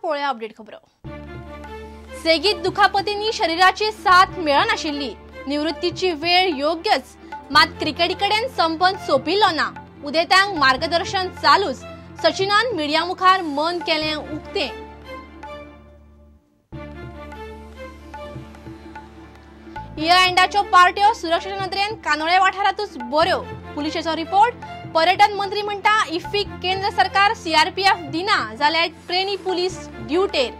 पळोवया अपडेट खबरो. सेगीत दुखापतींनी शरीराची साथ मेळनाशिल्ली, निवृत्तीची वेळ योग्यच, मात क्रिकेटी कडेन संबंद सोंपिल्लो ना. उदेत्यांक मार्गदर्शन चालूच, सचिनान मिडिया मुखार मन केलें उक्तें. इयर एंडाच्यो पार्ट्यो सुरक्षेच्या नदरेन कानोळे वाठारांतूच बऱ्यो, पुलिशेचो रिपोर्ट. पर्यटन मंत्री म्हणटा इफ्फीक केंद्र सरकार सीआरपीएफ दिना जाल्यार ट्रेनी पुलीस ड्युटेर.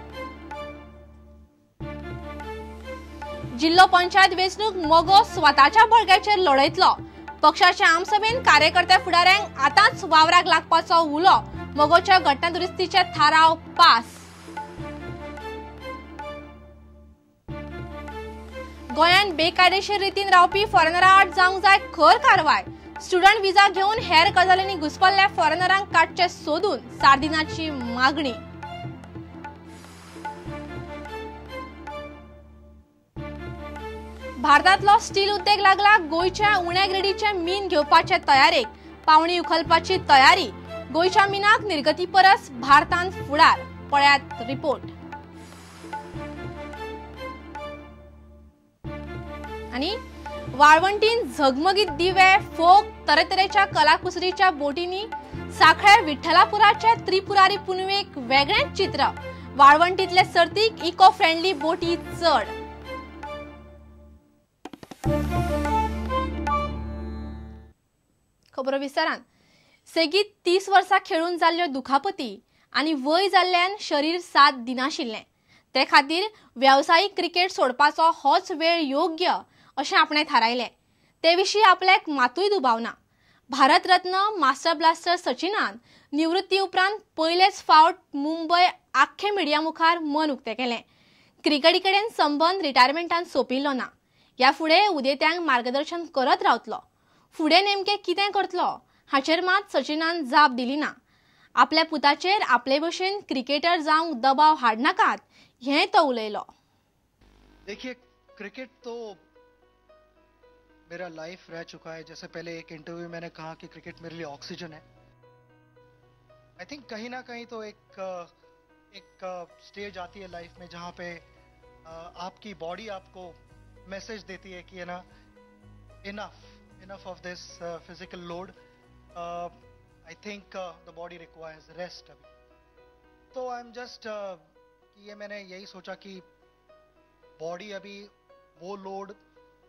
जिल्लो पंचायत वेंचणूक मगो स्वताच्या बळग्याचेर लढयतलो, पक्षाच्या आमसभेन कार्यकर्त्या फुडाऱ्यांक आतांच वावराक लागपाचो उलो. मगोच्या घटना दुरुस्तीचे थाराव पास. गोंयांत बेकायदेशीर रितीन रावपी फॉरेनरा आड जावंक जाय खर कारवाय. स्टुडंट विजा घेवन हेर गजालींनी घुसपल्ल्या फॉरेनरांक काडचे सोदून सार्दिनाची मागणी. भारतांतलो स्टील उद्देग लागला गोंयच्या उण्या ग्रेडीचे मीन घेवपाचे तयारेक, पावणी उखलपाची तयारी. गोंयच्या मिनाक निर्गती परस भारतान फुडार. पळयात रिपोर्ट. आनी वाळवंटीन झगमगीत दिवे, फोक, तरेतरेच्या कलाकुसरीच्या बोटींनी साखळे विठ्ठलापुराचे त्रिपुरारी पुनवेक वेगळेंच चित्र. वाळवंटीतले सर्तीक इको फ्रेंडली बोटी चड. खबरो विस्तारान. सेगीत 30 वर्सां खेळून जाल्ल्यो दुखापती आनी वय जाल्ल्यान शरीर साथ दिनाशिल्लें, ते खातीर वेवसायीक क्रिकेट सोडपाचो होच वेळ योग्य अशें आपणें थारायलें. ते विशीं आपल्याक मातूय दुबाव ना. भारतरत्न मास्टर ब्लास्टर सचिनान निवृत्ती उपरांत पयलेच फावट मुंबय आख्खे मिडिया मुखार मन उक्तें केलें. क्रिकेटी कडेन संबंद रिटायरमेंटान सोंपिल्लो ना. ह्या फुडें उदेत्यांक मार्गदर्शन करत रावतलो. फुडें नेमकें कितें करतलो हाचेर मात सचिनान जाप दिली ना. आपल्या पुताचेर आपले भशेन क्रिकेटर जावंक दबाव हाडनाकात हें तो उलयलो. देखिए, क्रिकेट तो मेरा लाइफ रह चुका है. जैसे पहले एक इंटरव्यू मैंने कहा कि क्रिकेट मेरे लिए ऑक्सीजन है. I think कहीं ना कहीं तो एक एक स्टेज आती है लाइफ में जहाँ पे आपकी बॉडी आपको मैसेज देती है कि है ना, enough enough of this physical load. I think the body requires rest अभी. तो I am just ये मैंने यही सोचा कि बॉडी अभी वो लोड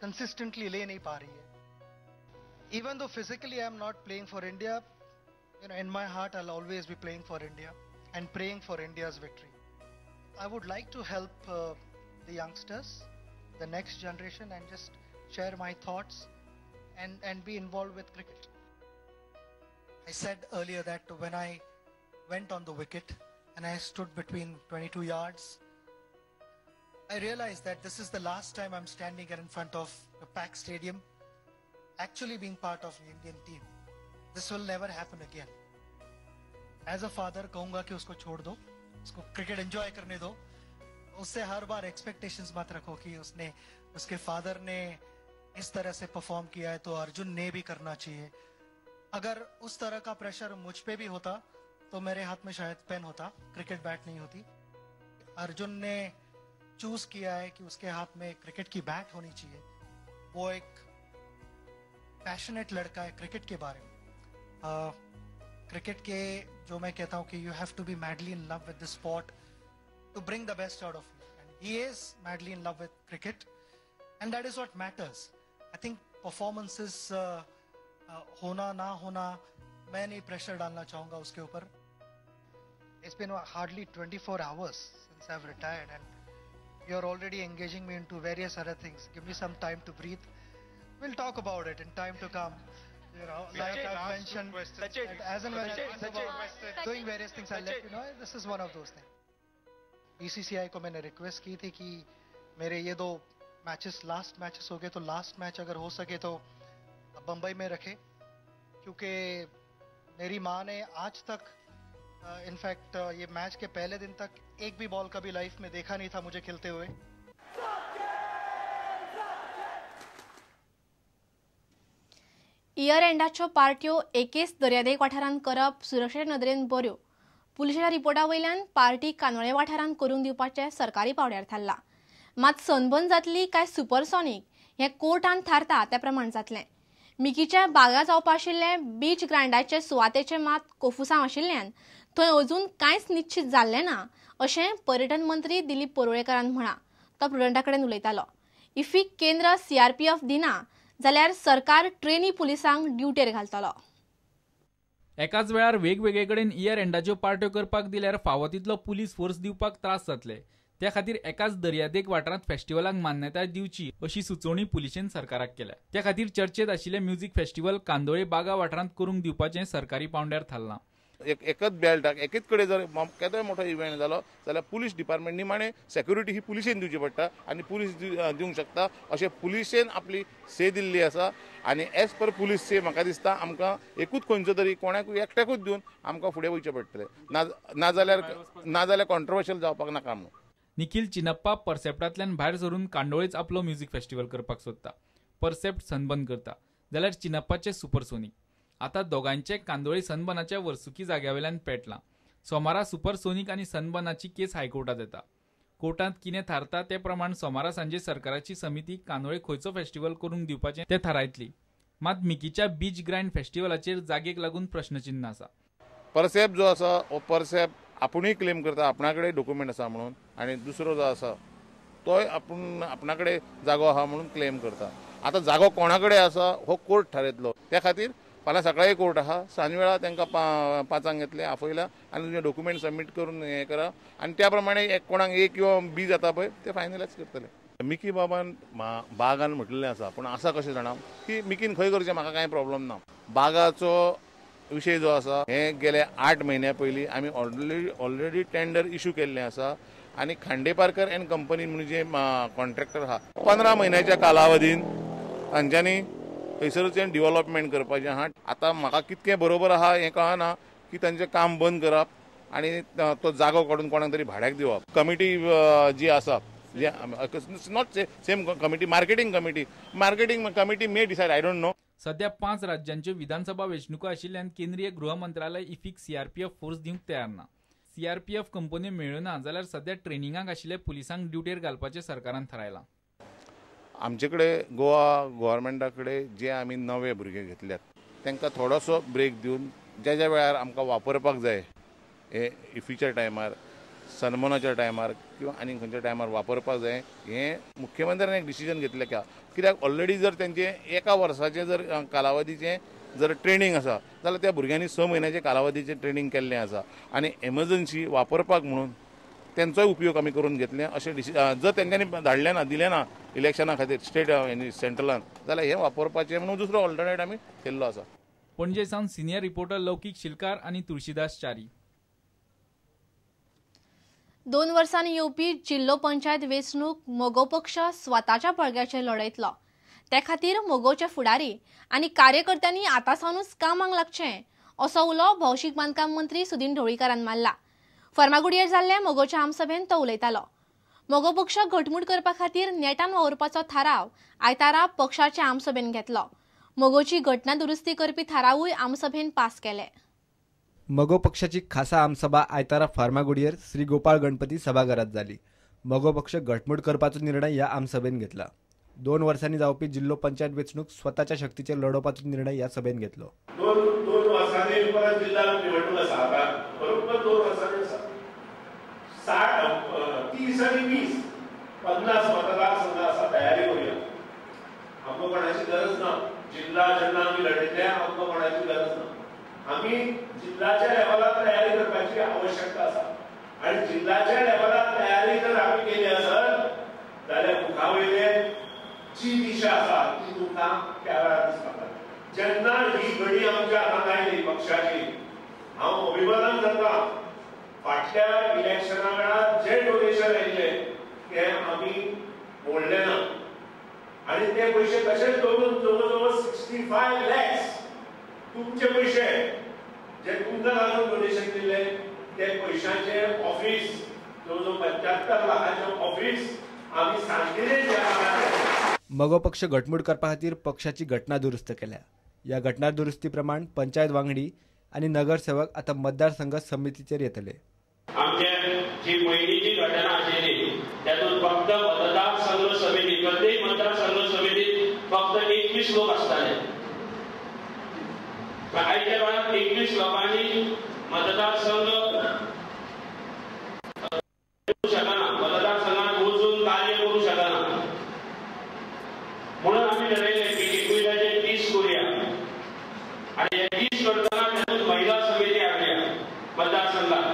कंसिस्टेंटली ले नहीं पा रही है. Even though physically I am not playing for India, you know, in my heart I'll always be playing for India and praying for India's victory. I would like to help the youngsters, the next generation, and just share my thoughts and be involved with cricket. I said earlier that when I went on the wicket and I stood between 22 yards, I realized that this is the last time I'm standing here in front of a packed stadium, actually being part of the Indian team. This will never happen again. As a father, कहूँगा कि उसको छोड़ दो, उसको cricket enjoy करने दो. उससे हर bar expectations मत रखो कि उसने, उसके फादर ने इस तरह से परफॉर्म किया है तो अर्जुन ने भी करना चाहिए. अगर उस तरह का प्रेशर मुझ पे भी होता तो मेरे हाथ में शायद पेन होता, क्रिकेट बैट नहीं होती. अर्जुन ने चूज किया है कि उसके हाथ में क्रिकेट की बैट होनी चाहिए. वो एक पैशनेट लड़का है क्रिकेट के बारे में. क्रिकेट के जो मैं कहता हूँ कि you have to be madly in love with the sport to bring the best out of you, and he is madly in love with cricket, and that is what matters. I think performances होना ना होना, मैं नहीं pressure डालना चाहूँगा उसके ऊपर. It's been hardly 24 hours since I have retired and you are already engaging me into various other things. Give me some time to breathe. We'll talk about it in time to come. You know, like I've mentioned, as and when I'm doing various things, I'll let you know. This is one of those things. BCCI को मैंने request की थी कि मेरे ये दो matches last matches हो गए, तो last match अगर हो सके तो बम्बई में रखे, क्योंकि मेरी माँ ने आज तक इनफैक्ट ये मैच के पहले दिन तक एक भी बॉल कभी लाइफ में देखा नहीं था मुझे खेलते हुए. इयर एंडाच्यो पार्ट्यो एकेच दर्यादेग वाठारांत करप सुरक्षे नदरेन बऱ्यो, पुलिसाच्या रिपोर्टा वयल्यान पार्टी कांदोळे वाठारांत करूंक दिवपाचें सरकारी पावड्यार थारला. मात सनबर्न जातली काय सुपरसॉनीक हें कोर्टान थारता त्या प्रमाण जातलें. मिकीच्या बागा जावपा आशिल्ले बीच ग्रांडाचे सुवातेचें मात कोफुसांव आशिल्ल्यान थंय अजून कांयच निश्चित जाल्लें ना अशें पर्यटन मंत्री दिलीप परुळेकरान म्हळां. तो प्रुडंटा कडेन उलयतालो. इफीक केंद्र सीआरपीएफ दिना जाल्यार सरकार ट्रेनी पुलिसांक ड्युटेर घालतलो. एकाच वेळार वेगवेगळे कडेन इयर एंडाच्यो पार्ट्यो करपाक दिल्यार फावो तितलो पुलीस फोर्स दिवपाक त्रास जातले. त्या खातीर एकाच दर्यादेग वाठारांत फेस्टिवलाक मान्यताय दिवची अशी सुचोवणी पुलिशेन सरकाराक केल्या. त्या खातीर चर्चेत आशिल्ले म्युझिक फेस्टिवल कांदोळे बागा वाठारांत करूंक दिवपाचें सरकारी पावंड्यार थारलां. एकच बेल्टाक एकेच कडेन जर केदोय मोठो इव्हेंट जालो जाल्यार पुलीस डिपार्टमेंट निमाणे सेक्युरिटी ही पुलिशेन दिवची पडटा आनी पुलीस दिवंक शकता अशें पुलिशेन आपली से दिल्ली आसा. आनी एज पर पुलीस से म्हाका दिसता आमकां एकूच खंयचो तरी कोणाकूय एकट्याकूच दिवन आमकां फुडें वयचें पडटलें, नाजाल्यार कॉन्ट्रोवर्शियल जावपाक नाका म्हणून. निखिल चिनप्पा परसेप्टांतल्यान भायर सरून कांदोळेच आपलो म्युझिक फेस्टिवल करपाक सोदता. परसेप्ट सनबर्न करता जाल्यार चिनप्पाचें सुपरसोनीक. आतां दोगांयचे कांदोळे सनबर्नाच्या वर्सुकी जाग्यावेल्यान पेटलां. सोमारा सुपरसोनीक आनी सनबर्नाची केस हायकोर्टांत येता. कोर्टांत कितें थारता ते प्रमाण सोमारा सांजे सरकाराची समिती कांदोळे खंयचो फेस्टिवल करूंक दिवपाचें तें थारायतली. मात मिकीच्या बीच ग्रायंड फेस्टिवलाचेर जागेक लागून प्रश्नचिन्ह आसा. परसेप्ट जो आसा हो परसेप्ट आपुणूय क्लेम करता आपणा कडेन डॉक्युमेंट आसा म्हणून, आनी दुसरो जो आसा तोय आपूण आपणा कडेन जागो आहा म्हणून क्लेम करता. आतां जागो कोणा कडेन आसा हो कोर्ट थारयतलो. त्या खातीर फाल्यां सकाळी कोर्ट आहा, सांजवेळा तांकां 5 येतले आपयला आनी तुमचे डॉक्युमेंट सबमीट करून हें करा आनी त्या प्रमाणे एक कोणाक ए किंवा बी जाता पळय ते फायनलायज करतले. मिकी बाबान बागान म्हटलेलें आसा, पूण आसा कशें जाणा की मिकीन खंय करचें म्हाका कांय प्रॉब्लम ना. बागाचो विशय जो आसा हे गेले 8 म्हयन्या पयलीं आमी ऑलरेडी टेंडर इशू केल्लें आसा आनी खांडेपारकर एंड कंपनी म्हणून जे कॉन्ट्रॅक्टर आहा 15 म्हयन्याच्या कालावधीन तांच्यांनी थंयसरूच डिवलपमेंट करपाचें आहा. आतां म्हाका कितकें बरोबर आहा हें कळना की तांचें काम बंद करप आनी तो जागो काडून कोणाक तरी भाड्याक दिवप. कमिटी जी आसा not same committee, marketing committee, marketing committee may decide, I don't know. सध्या 5 राज्यांच्यो विधानसभा वेंचणुको आशिल्ल्यान केंद्रीय गृह मंत्रालय इफीक सीआरपीएफ फोर्स दिवंक तयार ना. सीआरपीएफ कंपन्यो मेळ्ळ्यो ना जाल्यार सध्या ट्रेनिंगाक आशिल्ले पुलिसांक ड्युटेर घालपाचें सरकारान थारायलां. आमचे कडेन गोवा गव्हर्मेंटा कडेन जे आमी नवे भुरगे घेतल्यात तांकां थोडोसो ब्रेक दिवन ज्या ज्या वेळार आमकां वापरपाक जाय हे इफीच्या टायमार, सनमनाच्या टायमार किंवा आनी खंयच्या टायमार वापरपाक जाय हें मुख्यमंत्र्यान एक डिसिजन घेतलें. कित्याक ऑलरेडी जर तेंचें एका वर्साचें जर कालावधीचें जर ट्रेनींग आसा जाल्यार त्या भुरग्यांनी 6 म्हयन्याचे कालावधीचें ट्रेनींग केल्लें आसा आनी एमर्जन्सी वापरपाक म्हणून तेंचोय उपयोग आमी करून घेतले. अशें जर तेंच्यांनी धाडलें ना, दिलें ना इलेक्शना खातीर स्टेट सेंट्रलान जाल्यार हें वापरपाचें म्हणून दुसरो ऑल्टरनेट आमी केल्लो आसा. पणजे सावन सिनियर रिपोर्टर लौकीक शिलकार आनी तुळशीदास च्यारी. 2 वर्सांनी येवपी जिल्लो पंचायत वेंचणूक मगो पक्ष स्वताच्या बळग्याचेर लढयतलो. ते खातीर मगोचे फुडारी आनी कार्यकर्त्यांनी आतां सावनूच कामाक लागचें असो उलो भौशीक बांदकाम मंत्री सुदिन ढवळीकारान मारला. फर्मागुडयेर जाल्ले मगोच्या आमसभेंत तो उलयतालो. मगो पक्ष घटमूट करपा खातीर नेटान वावुरपाचो थाराव आयतारा पक्षाचे आमसभेन घेतलो. मगोची घटना दुरुस्ती करपी थारावूय आमसभेन पास केले. मगो पक्षाची खासा आमसभा आयतारा फार्मागुडयेर श्री गोपाळ गणपती सभाघरात जाली. मगो पक्ष घटमूट करपाचो निर्णय ह्या आमसभेन घेतला. 2 वर्सांनी जावपी जिल्लो पंचायत वेंचणूक स्वताच्या शक्तीचेर लढोवपाचो निर्णय ह्या सभेन घेतलो. 2 वर्सांनी परत जिल्ला निवडणूक आसा, बरोबर 2 वर्सांनी आसा. 60 30 आनी 20 50 मतदारसंघ आसा. तयारी करूया, आमकां कोणाची गरज ना. जिल्ला जेन्ना आमी लढयतले आमकां कोणाची गरज ना. आमी जिल्ल्याच्या लेवलार तयारी करपाची आवश्यकता आसा आनी जिल्ल्याच्या लेवलार तयारी जर आमी केली आसत जाल्यार मुखा वयले जी दिशा आसा ती तुमकां त्या वेळार दिसपाक लागता. जेन्ना ही घडी आमच्या हातांत आयली पक्षाची, हांव अभिमानान सांगता फाटल्या इलेक्शना वेळार जे डोनेशन आयिल्लें तें आमी मोडलें ना आनी ते पयशे तशेच दवरून जवळ जवळ 65 लॅक्स तुमचे पयशे जे तुमकां लागून डोनेशन दिल्ले ते पैशांचे ऑफिस जवळ जवळ 75 लाखांचे ऑफिस आमी सांगिल्लें. मगो पक्ष घटमूट करपा खातीर पक्षाची घटना दुरुस्त केल्या. ह्या घटना दुरुस्ती प्रमाण पंचायत वांगडी आनी नगरसेवक आतां मतदारसंघ समितीचेर येतले. आमचे जी पयलींची घटना आशिल्ली तातूंत फक्त मतदारसंघ समिती, प्रत्येक मतदारसंघ समितीत फक्त 21 लोक आसताले. आयच्या काळात 21 लोकांनी मतदारसंघ करू शकना, मतदारसंघात वचून कार्य करू शकना. म्हणून आम्ही ठरयलें की 21 30 करूया आणि हे 30 करतना तातूंत महिला समिती हाडया मतदारसंघात,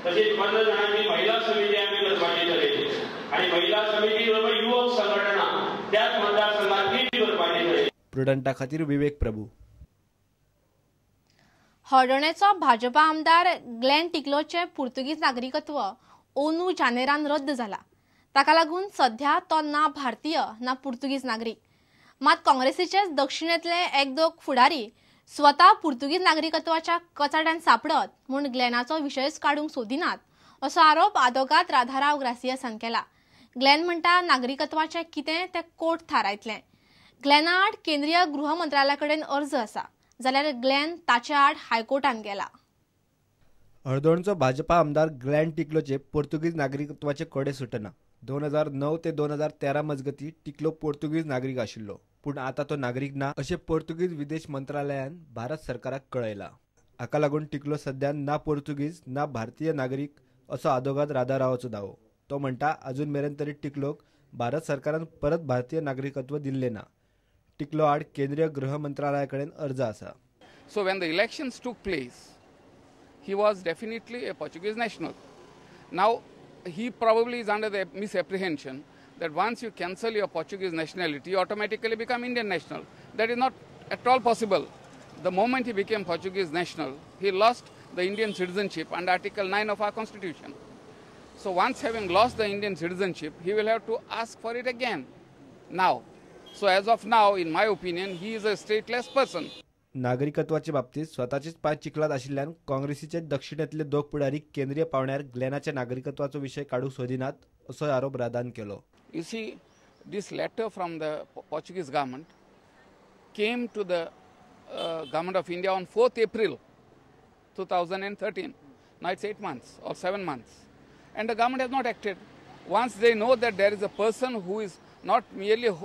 तशीच 15 जाणांची महिला समिती आम्ही करपाची ठरयली आणि महिला समिती बरोबर युवक संघटना त्याच मतदारसंघात ती करपाची ठरयली. प्रुडंटा खातीर विवेक प्रभू. हळदोणेचो भाजपा आमदार ग्लॅन टिकलोचें पुर्तुगीज नागरिकत्व ओनू जानेरान रद्द जाला. ताका लागून सध्या तो ना भारतीय ना पुर्तुगीज नागरीक. मात काँग्रेसीचेच दक्षिणेंतले एक दोग फुडारी स्वता पुर्तुगीज नागरिकत्वाच्या कचाट्यान सापडत म्हूण ग्लॅनाचो विशयच काडूंक सोदिनात असो आरोप आदोगाद राधाराव ग्रासियसान केला. ग्लॅन म्हणटा नागरिकत्वाचें कितें तें कोर्ट थारायतलें. ग्लॅना आड केंद्रीय गृह मंत्रालया कडेन अर्ज आसा, जाल्यार ग्लॅन ताचे आड हायकोर्टान गेला. हळदोणचो भाजपा आमदार ग्लॅन टिकलोचे पोर्तुगीज नागरिकत्वाचे कडे सुटना. 2009 ते 2013 मजगती टिकलो पोर्तुगीज नागरीक आशिल्लो, पूण आतां तो नागरीक ना अशें पोर्तुगीज विदेश मंत्रालयान भारत सरकाराक कळयलां. हाका लागून टिकलो सध्या ना पोर्तुगीज ना भारतीय नागरीक असो आदोगाद राधारावाचो दावो. तो म्हणटा अजून मेरेन तरी टिकलोक भारत सरकारान परत भारतीय नागरिकत्व दिल्लें ना. टिकलो आड केंद्रीय गृह मंत्रालया कडेन अर्ज आसा. So when the elections took place, he was definitely a Portuguese national. Now, he probably is under the misapprehension that once you cancel your Portuguese nationality, you automatically become Indian national. That is not at all possible. The moment he became Portuguese national, he lost the Indian citizenship under Article 9 of our Constitution. So once having lost the Indian citizenship, he will have to ask for it again now. So as of now, in my opinion, he is a stateless person. नागरिकत्वाचे बाबतीत स्वताचेच पांय चिखलात आशिल्ल्यान काँग्रेसीचे दक्षिणेंतले दोग फुडारी केंद्रीय पावंड्यार ग्लॅनाच्या नागरिकत्वाचो विशय काडूंक सोदिनात असो आरोप राधान केलो. You see, this letter from the Portuguese government came to the government of India on 4th April 2013. Now it's 8 months or 7 months. And the government has not acted. Once they know that there is a person who is not merely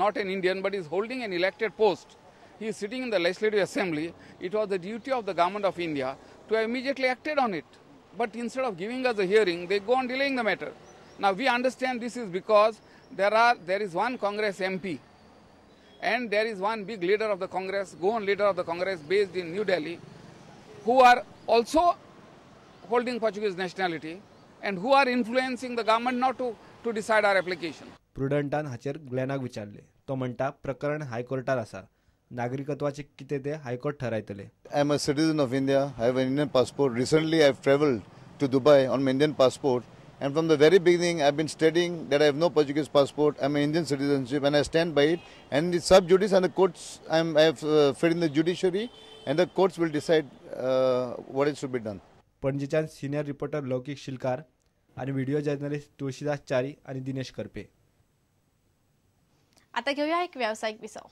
not an Indian but is holding an elected post, he is sitting in the Legislative Assembly, it was the duty of the government of India to have immediately acted on it. But instead of giving us a hearing, they go on delaying the matter. Now we understand this is because there is one Congress MP and there is one big leader of the Congress, Goan leader of the Congress based in New Delhi, who are also holding Portuguese nationality and who are influencing the government not to decide our application. प्रुडंटान हाचेर ग्लॅनाक विचारले. तो म्हणटा प्रकरण हायकोर्टार आसा, नागरिकत्वाचे कितें ते high court ठरायतले. I am a citizen of India. I have an Indian passport. Recently I have travelled to Dubai on my Indian passport, and from the very beginning I have been stating that I have no Portuguese passport. I am an Indian citizenship and I stand by it. And it's sub judice and the courts, I have faith in the judiciary and the courts will decide what it should be done. पणजीच्यान senior reporter लौकिक शिलकार आणि video journalist Tulsidas चारी आणि दिनेश करपे. आता घेऊया एक व्यावसायिक विसव.